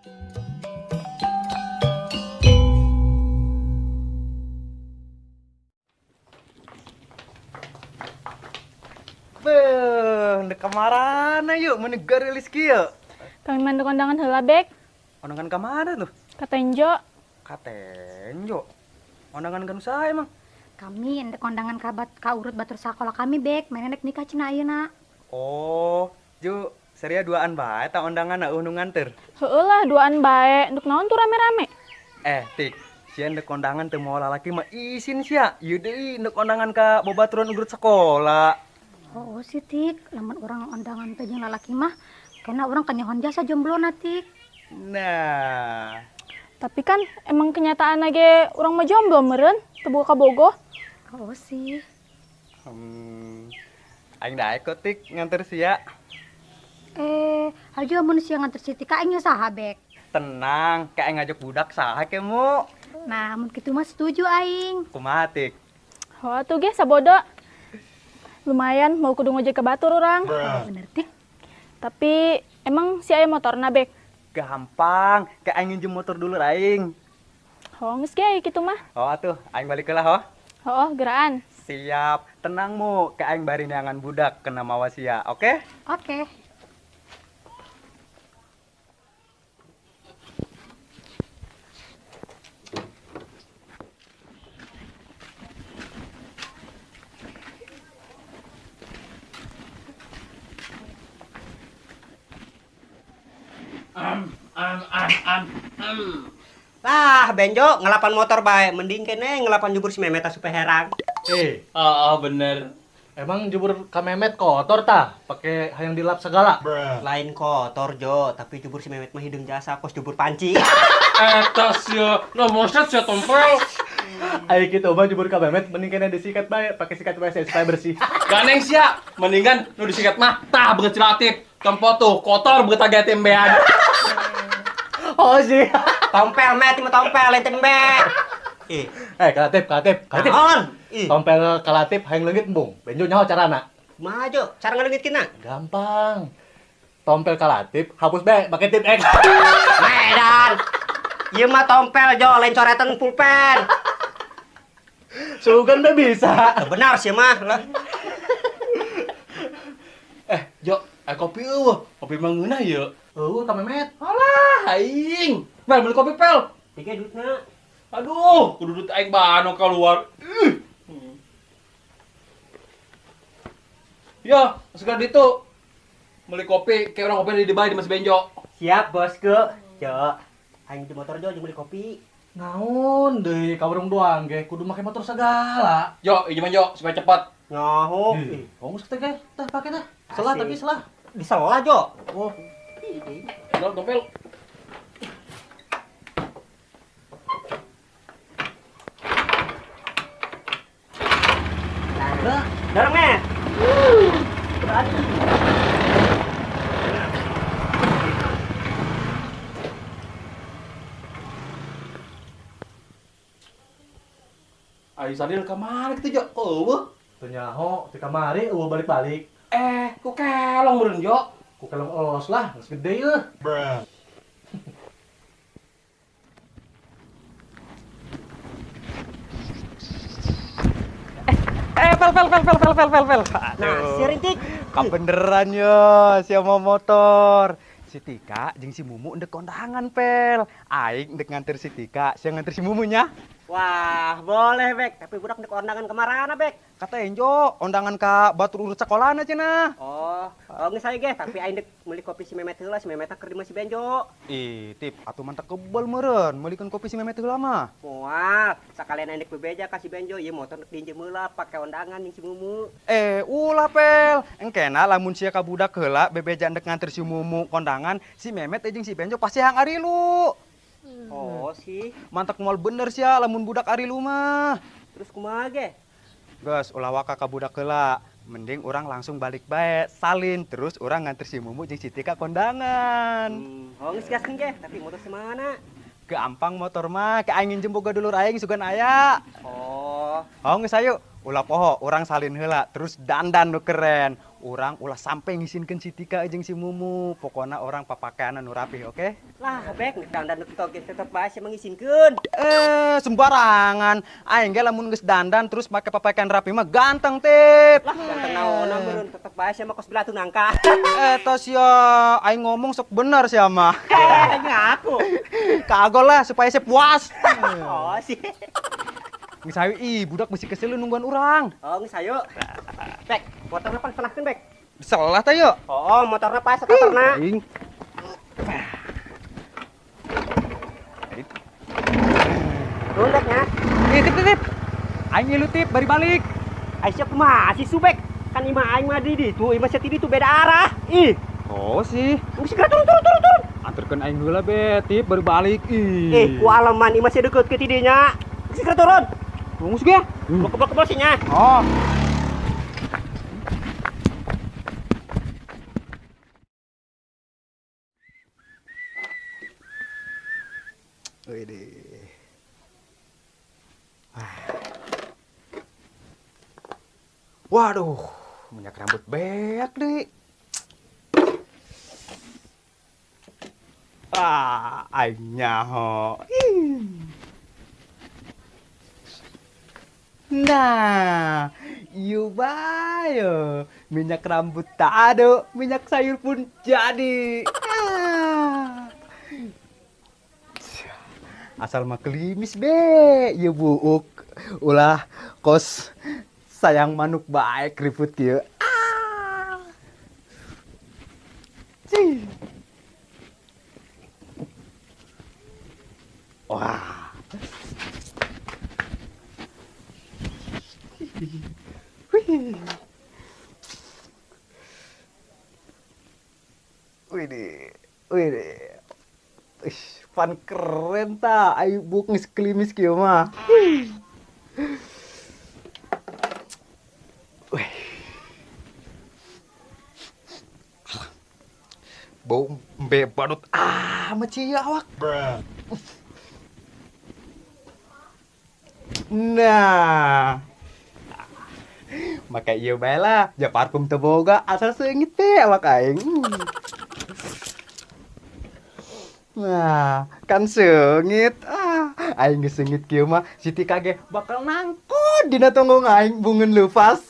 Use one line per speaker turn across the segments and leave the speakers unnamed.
Beuh, ndek kamarana yuk meuni garilis kieu.
Kami mah ndek kondangan heula, Bek.
Kondangan ka mana tuh?
Ka Tenjo.
Ka Tenjo. Kondangan kan usaha emang?
Kami ndek kondangan ka urut batur sakola kami, Bek. Mana ndek nikah cenah ayeuna.
Oh, Ju, seria duaan bae ta undangan eueuh nu nganter.
Heueuh lah duaan bae, ndek naon tuh rame-rame?
Eh, Tik, sia ndek kondangan teu moal lalaki mah isin sia. Ieu deui ndek kondangan ka babaturan urut sakola.
Oh, sih, Tik, lamun urang undangan teh jeung lalaki mah kena urang kanyahoan jasa jomblona, Tik.
Nah,
tapi kan emang kenyataan ge urang mah jomblo meureun, teu boga kabogoh.
Oh sih.
Aing daek kok, Tik, nganter sia.
Eh, aja mun sia nganter si Tika aing saha, Bek?
Tenang, kayak ngajak budak saha ke mu.
Nah, mun kitu mah setuju aing.
Kumaha, Tik?
Oh, atuh ge sabodo. Lumayan mau kudu ngojek ke batur urang.
Bener, Tik.
Tapi emang si aya motorna, Bek?
Gampang, kayak aing nginjem motor dulu aing.
Oh, geus ge kitu mah.
Oh, atuh aing balik heula, ho.
Oh, geraan.
Siap, tenang mu, kayak aing bari neangan budak kena mawa sia, oke?
Oke.
Lah, Benjo ngelapan motor bae, mending kene ngelapan jubur si Memet supaya herang.
Oh, bener.
Emang jubur ka Memet kotor tah? Pake hayang dilap segala.
Lain kotor, Jo, tapi jubur si Memet mah hideung jasa kos jubur panci.
Eta sia, no moset sia tompel.
Ayo kitu mah jubur ka Memet mending kene disikat bae, pake sikat WC supaya bersih.
Ganeng sia, mendingan nu disikat mah tah beungeut cilatip. Tempo tuh kotor beungeut age tembean.
Oh sih.
Tompel met, mah tompel lain tembe.
Kalatip, kalatip, kalatip.
Naon?
Tompel kalatip hayang leungit embung. Benjo nyaho carana.
Kumaha, Jo? Cara ngaleungitkeunna?
Gampang. Tompel kalatip, hapus bae make tip X.
Medan. Ieu mah tompel, Jo, lain coretan pulpen.
Sugan bae bisa.
Benar sih mah lah.
Jo, kopi eueuh. Kopi mah ngeunah ieu.
Eueuh ka Memet.
Alah, aing. Pel, beli kopi, Pel.
Tiga duitna.
Aduh, kudu duit aing bano keluar. Ya, segera ditu. Beli kopi, kayak orang kopi di Dubai di Mas Benjo.
Siap, bosku. Jo, aing di motor Jo, jeung beli kopi.
Naon deui ka warung doang ge, kudu make motor segala.
Jo, ieu mah Jo, supaya cepat.
Nyaho.
Oh, geus teh ge, tah pake tah. Selah tapi selah.
Diselah, Jo.
Oh.
Dorong tompel.
Dorong, Met.
Ayo Sadil ka mana kitu, Jo? Kok eueuh?
Teu nyaho, teu kamari eueuh balik-balik.
Ku kelong meureun, Jo.
Ku kelong olos lah, geus gede yeuh.
Pel, pel, pel, pel, pel, pel, pel, pel.
Nah, si Rintik.
Kabeneran yo, si mau motor. Si Tika jeung si Mumu ndek kondangan, Pel. Aing ndek nganter si Tika, sia nganter si Mumunya.
Wah, boleh, Bek. Tapi budak ndek kondangan kamarana, Bek?
Kata Enjo, ondangan ka batur urut sakolana cenah.
Oh, geus aya ge, tapi aing ndek meuli kopi si Memet heula, si Memet keur di si Benjo.
Ih, Tip, atuh mantap kebel meureun, meulikeun kopi si Memet heula mah.
Moal, sakalian aing ndek bebeja ka si Benjo, ieu motor ndek diinjem heula pake ondangan jeung si Mumu.
Ulah, Pel. Engkena lamun sia ka budak heula bebeja ndek nganter si Mumu kondangan, si Memet jeung si Benjo pasti hang arilu.
Oh sih.
Mantak moal bener sia lamun budak arilu mah.
Terus kumaha ge?
Geus ulah waka ka budak heula. Mending urang langsung balik bae, salin terus urang nganter si Mumu jeung si Tika kondangan.
Oh geus gaskeun ge, tapi motor si mana?
Gampang motor mah, ke aing nginjem boga dulur aing sugan aya.
Oh.
Oh geus ayo, Ulah poho, urang salin heula terus dandan nu keren. Urang ulah sampai ngisinkeun si Tika jeung si Mumu. Pokona orang papakaian nu rapih, oke?
Lah, Bek, dandan nu kitu oge tetep bae sia mengisinkeun.
Sembarangan. Aing ge lamun geus dandan terus make papakaian rapi mah ganteng, Tip.
Lah, ganteng naonna meureun tetep bae sia mah kos belatu nangka.
Tos ya, aing ngomong sok bener sia mah.
Ngaku.
Kagol lah supaya saya puas.
Oh, sih.
Geus hayu ih, budak bisi kesel nungguan urang.
Oh, geus hayu. Bek, motorna pan selahkeun, Bek.
Selah teh yuk.
Oh, motorna pas motorna.
Aing.
Turun, Bek nya.
Tip, tip, tip. Aing ngilu Tip, bari balik.
Aisyah kumaha sih Subek? Kan imah aing mah di ditu, imah sia ti ditu beda arah. Ih.
Oh sih.
Geus segera turun, turun, turun, turun.
Anterkeun aing heula be, Tip, baru balik. Ih.
Ih, ku aleman imah sia deukeut ke ti dinya. Geus segera turun.
Tunggu sih ya.
Kebel-kebel sih nya.
Oh. Wih. Waduh, minyak rambut beak deh. Ah, aing nyaho. Nah, ieu bae. Minyak rambut tak ada, minyak sayur pun jadi. Ah. Asal mah kelimis be, ieu buuk. Ulah kos sayang manuk baik ribut kieu. Ah. Cih. Wah. Wih. Wih, wih. Ih, pan keren ta, ayo buk geus kelimis kieu mah. Wih. Wih. Bau embe badut amat sih awak. Nah, maka iya bae lah, ja parfum teu boga asal seungit teh awak aing. Nah, kan seungit. Ah, aing geus seungit kieu mah si Tika ge bakal nangkut dina tonggong aing bungeun leupas.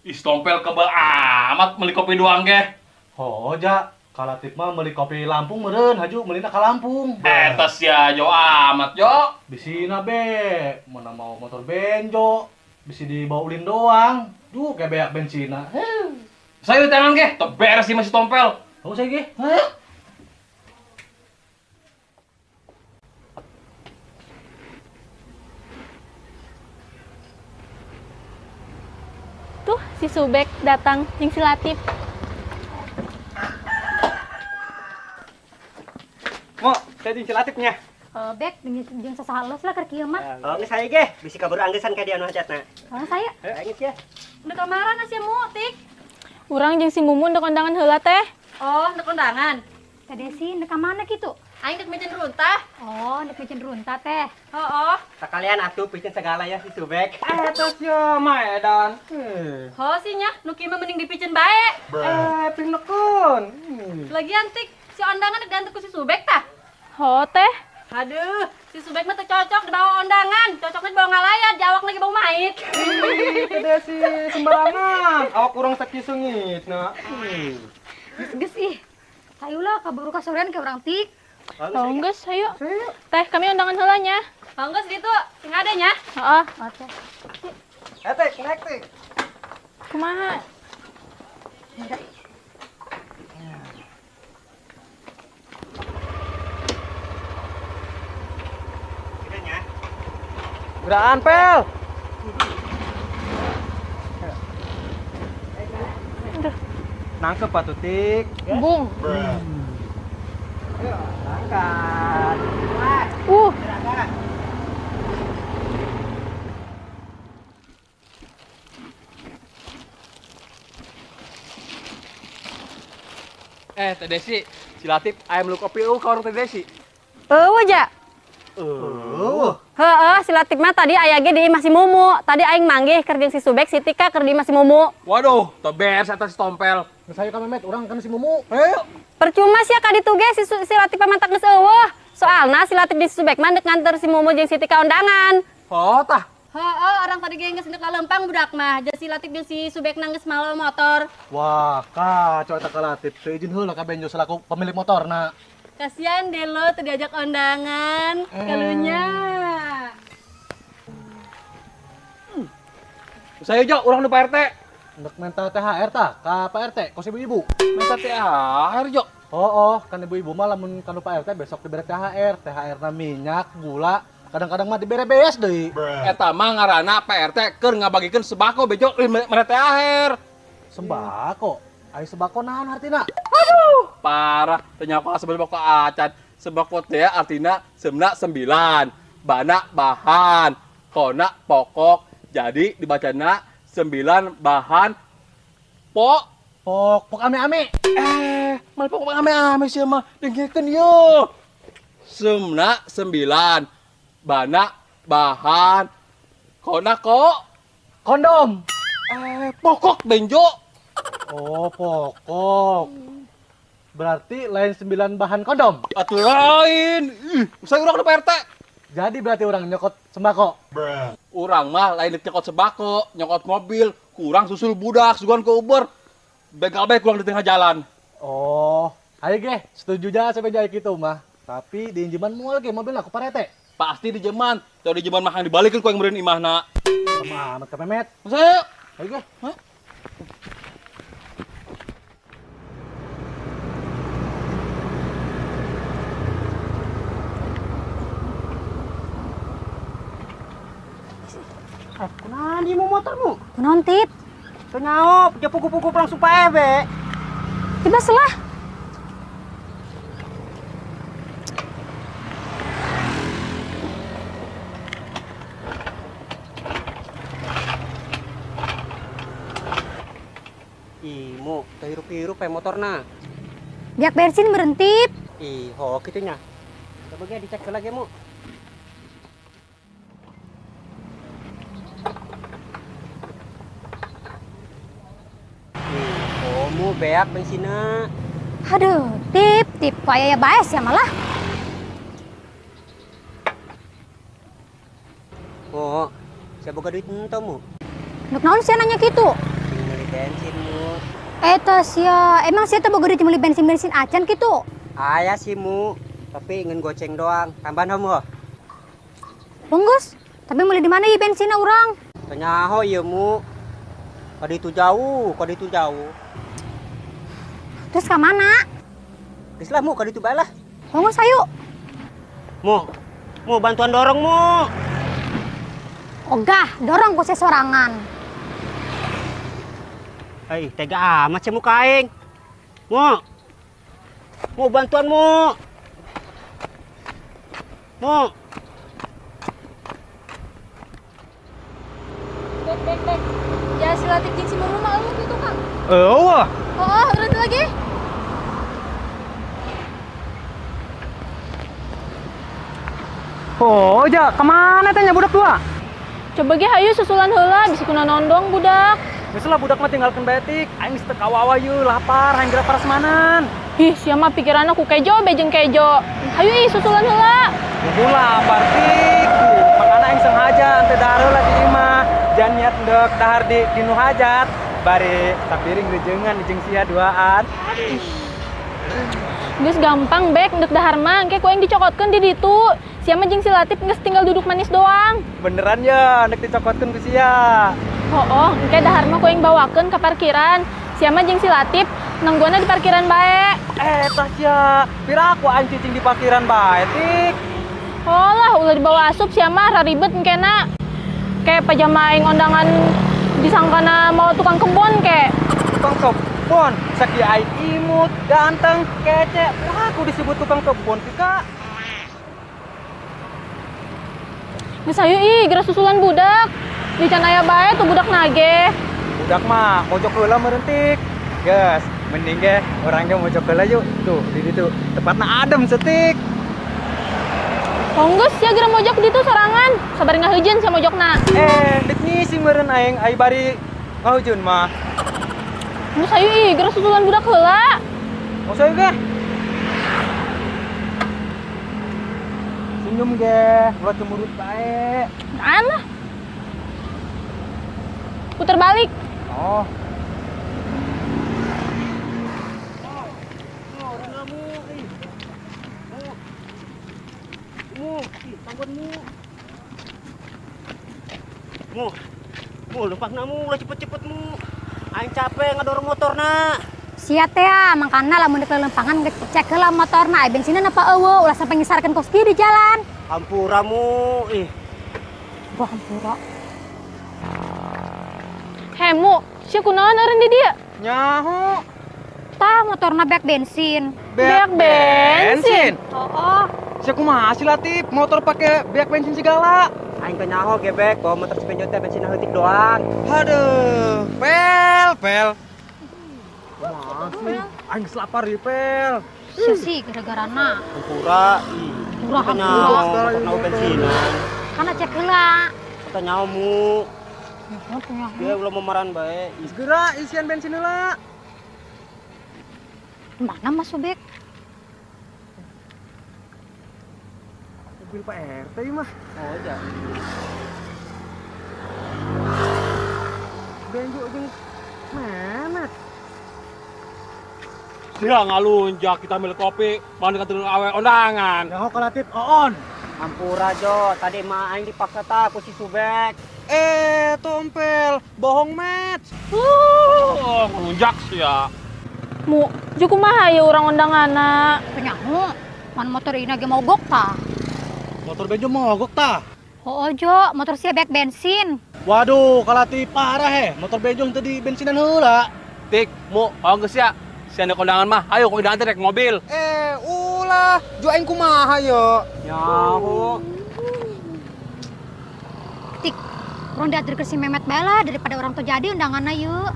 Ih, tompel kebel amat meuli kopi doang ge.
Oh, ja. Kalatif mah meuli kopi Lampung meureun, haju meulina ka Lampung.
Eta sia jauh amat, Jo.
Bisina be, mana mau motor benjo, bisi dibawa ulin doang. Duh, kayak beak bensina. Heh.
Saya di tangan ge, teu beres sih masih tompel.
Oh, saya ge. Hah?
Tuh si Subek datang jeung si Latif.
Mo, saya jeung si Latifnya.
Oh, Bek, jeung sasaha los lah keur kieu mah.
Oh, geus saya ge, bisi kabur anggesan ka dia anu hajatna.
Oh, saya.
Aing geus ya.
Ndek kamaran sia Mu, Tik. Urang jeung si Mumun ndek kondangan heula teh.
Oh, ndek kondangan.
Teh Desi ndek ka mana kitu?
Aing ndek micen runtah.
Oh, ndek micen runtah teh.
Heeh.
Sakalian atuh picen segala ya si Subek.
Eta sia maedan.
Ho sih nya, nu kieu mah mending dipicen bae.
Pinekeun.
Lagian Tik, si ondangan dek diantar ku si Subek tah?
Ho teh.
Aduh, si Subek mah teu cocok dibawa ondangan, cocoknya dibawa ngalayat, jawak lagi bau mait.
Ih, Teh Desi sembarangan. Awak urang sakieu seungitna.
Geus ih. Hayulah kaburu kasorean ke urang Tik.
Oh, geus, hayu. Teh, kami undangan heula nya.
Oh, geus ditu, sing ade nya.
Heeh.
Oke.
Tik, naik Tik.
Kumaha?
Geraan, Pel.
Aduh.
Nangkep atuh, Tik.
Bung.
Ayo, angkat.
Teh Desi, si Latif ayam lu kopi ka warung Teh Desi.
Eueuh, ja. Heeh, si Latif mah tadi aya ge di imah si Mumu. Tadi aing manggih keur jeung si Subek, si Tika keur di imah si Mumu.
Waduh, teu beres eta si Tompel.
Geus hayu ka Memet, urang kan si Mumu.
Ayo.
Percuma sia ka ditu ge si Latif mah mantak geus eueuh. Soalna si Latif di si Subek mah deuk nganter si Mumu jeung si Tika undangan.
Oh tah.
Heeh, orang tadi ge geus ndek lalempang budak mah. Jeung si Latif jeung si Subek geus mawa motor.
Wah, kacau eta ka Latif. Teu izin heula ka Benjo selaku pemilik motorna.
Kasihan deh lo teu diajak undangan. Kalunya.
Saya jo urang nu Pak RT.
Ndek minta THR tah ka Pak RT, kos ibu-ibu.
Minta THR jo.
Oh, kan ibu-ibu mah lamun ka nu Pak RT besok dibere THR, THR-na minyak, gula, kadang-kadang mah dibere beas deui.
Eta mah ngaranna Pak RT keur ngabagikeun sembako bejo mere THR.
Sembako? Ai sembako naon artina?
Aduh, parah. Tanya apa sembako acan. Sembako teh artina semna 9, bana bahan, kona pokok. Jadi dibacana 9 bahan pok
pok pok ame-ame.
Mal pok ame-ame sih mah dengekeun yo. Semna 9, bana bahan, kona kok
kondom.
Pokok benjo.
Oh, pokok. Berarti lain 9 bahan kondom.
Atuh lain. Ih, usah urang Pak RT.
Jadi berarti orang nyokot sembako.
Bruh. Urang mah lain nyokot sembako, nyokot mobil, kurang susul budak, sugan ke Uber. Begal bae kurang di tengah jalan.
Oh, ayo ge, setuju aja sampai jadi gitu mah. Tapi diinjeman moal ge mobil aku Pak RT.
Pasti dijeman. Teu dijeman mah dibalikeun ku yang meureun imahna.
Sama amat ka Memet.
Saya.
Ayo ge.
Hah?
Kunaon ieu motormu?
Kunaon Tip?
Teu nyaop, ja pugu-pugu langsung paeh be.
Tiba selah.
Ih, mu, teu hirup-hirup pae motorna.
Biak bensin meureun Tip.
Ih, ho kitu nya. Coba ge dicek heula ge mu. Mu beak bensinna.
Aduh, Tip, Tip, kok aya baes ya malah.
Oh, saya boga duit enteu mu.
Nuk naon sia nanya kitu?
Meuli bensin mu.
Eta sia, emang sia teh boga duit meuli bensin-bensin acan kitu?
Aya sih mu, tapi ingin goceng doang. Tambahan mu.
Bungkus, tapi meuli di mana ieu bensinna urang?
Teu nyaho ieu mu. Kadi itu jauh, kadi itu jauh.
Terus ke mana?
Geus lah mu, ka ditu bae lah.
Bungkus ayo.
Mu, mu bantuan dorong mu.
Ogah, dorong ku sesorangan.
Hei, tega amat sih muka aing. Mu. Mu bantuan mu. Mu.
Bek, bek, bek. Ya si Latif jeung si Mumu mah eueuh kitu, Kang.
Eueuh.
Oh, urut lagi.
Oh, ja, kemana teh nya budak dua?
Coba ge hayu susulan heula, bisi kuna nondong budak.
Geus lah budak mah tinggalkeun bae tik. Aing geus teu kawawa yeuh, lapar, hayang geura parasmanan.
Ih, sia mah pikiranna ku kejo be jeung kejo. Hayu ih susulan heula.
Kudu lapar tik. Makana aing sengaja ente dahar heula di imah. Jangan niat ndek dahar di nu hajat. Bari sapiring rejengan jeung sia duaan.
Geus gampang bek ndek dahar mah, engke ku aing dicokotkeun di ditu. Sia mah jeung si Latif geus tinggal duduk manis doang.
Beneran ya, ndek dicokotkeun ku sia.
Oh, engke dahar mah ku aing bawakeun ka parkiran. Sia mah jeung si Latif nungguanna di parkiran bae.
Tah sia, pira aku aing cicing di parkiran bae tik.
Oh lah, ulah dibawa asup sia mah raribet engkena. Kayak pajama aing ondangan disangkana mau tukang kebon kek.
Tukang kebon, sakieu aing imut, ganteng, kece. Wah, aku disebut tukang kebon Tika.
Geus hayu ih, geura susulan budak. Di can aya bae tuh budak nage.
Budak mah mojok heula meureun tik. Geus, mending ge urang ge mojok heula yuk. Tuh, di ditu. Tempatna adem setik.
Tonggus sia geura mojok ditu sorangan. Sabar ngahujeun sia mojokna.
Dek ngising meureun aing ai bari ngahujeun mah.
Geus hayu ih, geura susulan budak heula.
Geus hayu ge. Senyum ge, ulah cemurut bae.
Naan lah. Puter balik.
Oh.
Mu, lempang namu, ulah cepet-cepet mu. Aing capek ngadorong motorna.
Sia teh mangkana lamun dek lelempangan cek heula motorna, ai bensinna apa eueuh, ulah sampai ngisarkeun kos kieu di jalan.
Hampura mu, ih.
Wah, hampura.
Hemu, sia kunaon eureun di dieu?
Nyaho.
Tah motorna beak bensin.
Beak bensin?
Oh.
Sia kumaha sih Latif, motor pake beak bensin segala.
Aing teh nyaho gebek, bawa motor si Benjo teh bensinna heutik doang.
Aduh, pel, pel. Masih, aing geus lapar ieu pel.
Sia sih gara-garana.
Hampura, ih.
Hampura, hampura.
Motor bensinan.
Kana cek heula.
Teh nyaho mu.
Nyaho, nyaho.
Dia ulah mamaran bae.
Segera isian bensin heula.
Mana Mas Subek?
Mobil Pak RT mah.
Oh iya.
Benjo jeung Memet.
Sia ngalunjak kita milik kopi, mana kata awe ondangan.
Nyaho ka Latif oon.
Hampura Jo, tadi mah aing dipaksa tah ku si Subek.
Tompel, bohong Met.
Ngalunjak sia.
Mu, ju kumaha ieu urang undanganna?
Nyaho, man motor ini ge mogok tah.
Motor Benjo mogok tah?
Oh, Jo, motor sia beak bensin.
Waduh, kalati parah he. Motor Benjo henteu di bensinan heula.
Tik, mu, oh geus sia. Sia ndek kondangan mah, ayo kondangan teh rek mobil.
Ulah, jo aing kumaha yo.
Nyaho.
Tik, urang diaturkeun si Memet bae lah daripada urang teu jadi undanganna yeuh.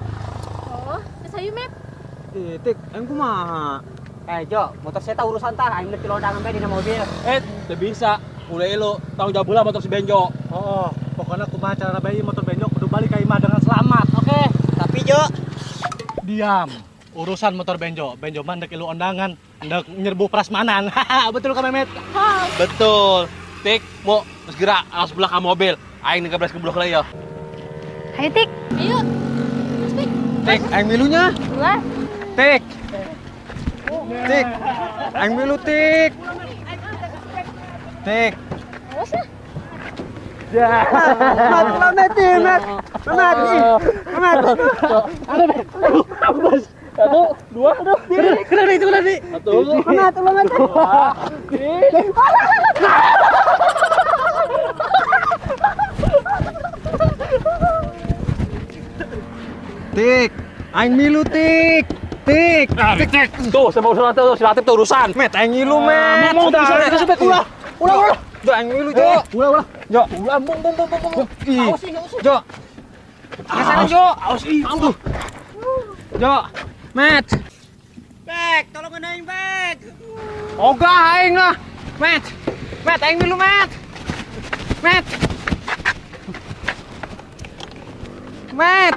Oh, geus hayu Met.
Tik, aing kumaha?
Jo, motor saya tah urusan tah, aing mah undangan bae dina mobil.
Teu bisa. Mulai lu tanggung jawab lah motor si Benjo.
Oh, pokoknya kumaha cara bae motor Benjo kudu balik ka imah dengan selamat, oke? Okay?
Tapi Jo,
diam. Urusan motor Benjo, Benjo mah ndek ilu ondangan, ndek nyerbu prasmanan. Betul ka Memet?
Betul. Tik, mu segera langsung belah ka mobil. Aing nih beres keblok lah ya.
Ayo Tik.
Ayo.
Tik, aing milunya.
Ulah.
Tik. Tik. Aing milu tik. Tik.
Awas lah.
Ya. Mat, Met, Met. Met.
Aduh, 1, 2, aduh.
Kena itu kena di.
1,
Met, ulah Met.
2, 3.
Tik. Aing milu tik. Tik.
Tik. Tuh, sama urusan tuh si Latif tuh urusan.
Met, aing ngilu, Met.
Mau urusan itu supaya ulah. Ulah, ulah.
Jo, aing ngilu, Jo.
Ulah, ulah.
Jo.
Ulah, bung, bung, bung, bung.
Awas ih, awas. Jo. Kesana, Jo.
Awas ih.
Jo. Met.
Bek, tolong aing, Bek.
Ogah aing lah. Met. Met, aing milu, Met. Met. Met.